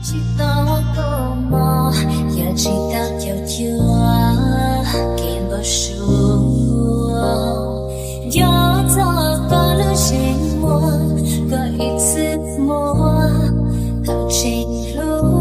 Tsis tau koj mog, yog tsis tau caum cuag kev npau suav. Nco txog koj lub ntsej muag, koj ib txwm muab tau tseem hlub.